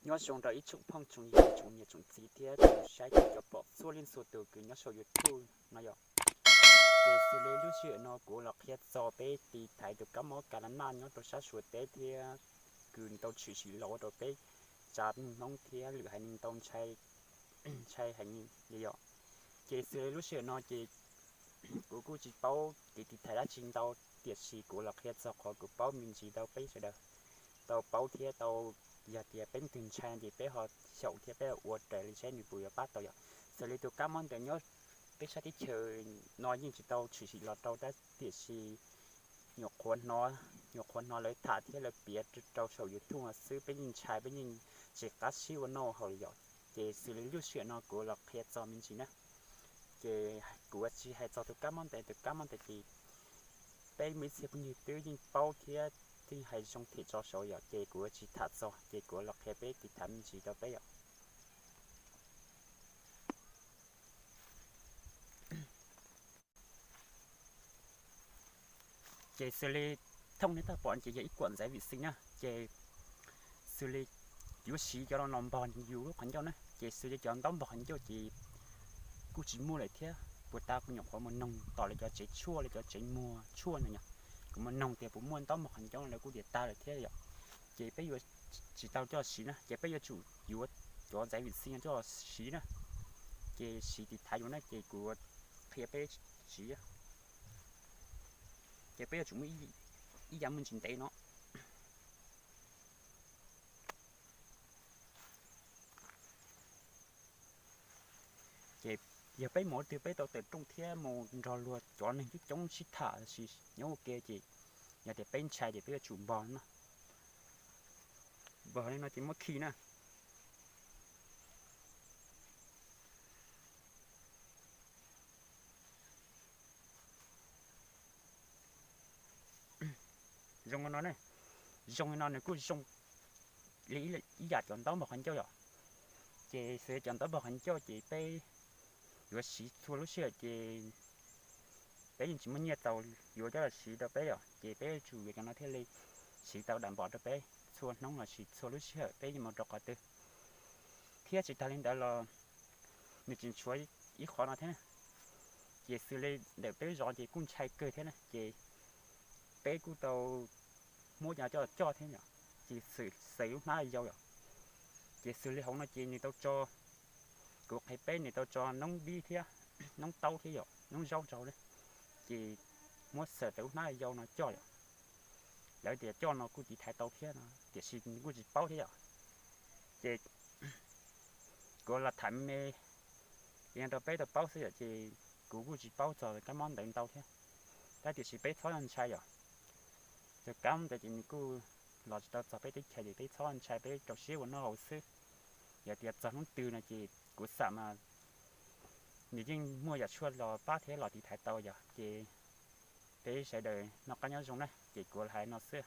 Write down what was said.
Nyob zoo rau ib tsoom phooj tsoom ywg, tsoom niam tsoom txiv thiab tsoom saib thiab cov pom txhua leej txhua tus kws nyob saum YouTube no yom. Ces xws li lub sij hawm no kuv los qhia txog peb tiv thaiv tus kab mob kas las naj nyob rau sab Suav teb thiab kws tau tshwm sim los ua rau peb tsav neeg Hmoob thiab lwm haiv neeg tau ntshai heev li yom. Ces xws li lub sij hawm no ces kuv kuj tsis paub kev tiv thaiv dab tsi ntau, tiam sis kuv los qhia txog qhov kuv paub me ntsis rau peb sawv daws tau paub thiab tau, yog tias peb leej twg ntshai ces peb ho xyaum thiab peb ua raws li saib nws puas yuav pab tau yom. Xws li tus kab mob ntawd nyob peb sab teb chaws no yeej tsis tau tshwm sim los rau tab tiam sis nyuam qhuav hnov, nyuam qhuav hnov lawv tham thiab lawv piav rau saum YouTube no xwb, peb yeej ntshai peb yeej tsis qab sib ua noj haus li yom. Ces xws li lub sij hawm no kuv los qhia txog me ntsis na. Ces kuv tsis hais txog tus kab mob ntawd, tus kab mob ntawd ces peb muaj ib txhia phooj ywg twb yeej paub thiab twb hais zoo them tso saud yom, ces kuv tsis tham txog, ces kuv los qhia peb tiv thaiv me ntsis rau peb yom. Ces xws li thooj nej tau pom ces yog ib kuam ntxaiv vim xij na, ces xws li yuav siv cov no npog yus lub qhov ncauj na, ces xws li cov ntaub npog qhov ncauj ces kuj tsis muaj lawm thiab, puas tas kuv nyuam qhuav mus noog tom lawv cov tsev tshuaj, lawv cov tsev muag tshuaj ntawd yom, kuv mus noog tias puas muaj ntaub npog qhov ncauj, lawv kuj tias tas lawm thiab yom. Ces peb yuav tsis tau coj siv na, ces peb yuav tsum yuav cov ntxaiv vim xij coj siv na, ces siv tiv thaiv yus na, ces kuv qhia peb siv. Ces peb yuav tsum muaj ib yam muaj ntsis ntev no. Ces yog peb mus ua twg peb tau tawm rooj thiab mus nrog luag cov neeg coob coob sib tham lossis nyob ua ke ces yog tias peb ntshai ces peb yuav tsum npog no, npog li no ces muab khi na. Zoo li no ne, zoo li no nws kuj zoo li ib yam cov ntaub npog qhov ncauj yom. Ces xws li cov ntaub npog qhov ncauj ces peb yuav siv txhua lub sij hawm ces peb yeej tsis muaj nyiaj tau yuav coj los siv rau peb yom, ces peb yuav tsum yuav cov no thiaj li siv tau dam npom rau peb txhua hnub lossis txhua lub sij hawm peb yuav mus rau qhov twg. Thiab tsis tas li ntawd los nws tseem tshuav ib qhov no thiab na. Ces xws li ntawm peb zos ces kuj ntshai kawg thiab na, ces peb kuj tau muab cov coj coj thiab yom, ces xaws lub hnab yau yom. Ces xws li hauv no ces nws tau tso, kuv qhia peb, nws tau tso noob dib thiab noob taub thiab yom, noob zaub rau na. Ces muab xaws tau lub hnab yau no coj yom. Lawv tias coj no kuj tiv thaiv tau thiab no tiam sis kuj tsis paub thiab yom. Ces kuv los tham me me rau peb tau paub xwb yom, ces kuv kuj tsis paub txog kab mob ntawd ntau thiab. Tab tiam sis peb txhob ntshai yom. Tus kab mob ntawd ces nws kuj los tsis tau txog peb teb chaws ces peb txhob ntshai, peb rau siab ua noj haus xwb. Yog tias txog hnub twg no ces kuv xam mas nws yeej muaj yam tshuaj los pab thiab los tiv thaiv tau yom. Ces peb sawv daws noj qab nyob zoo na, ces kuv hais no xwb.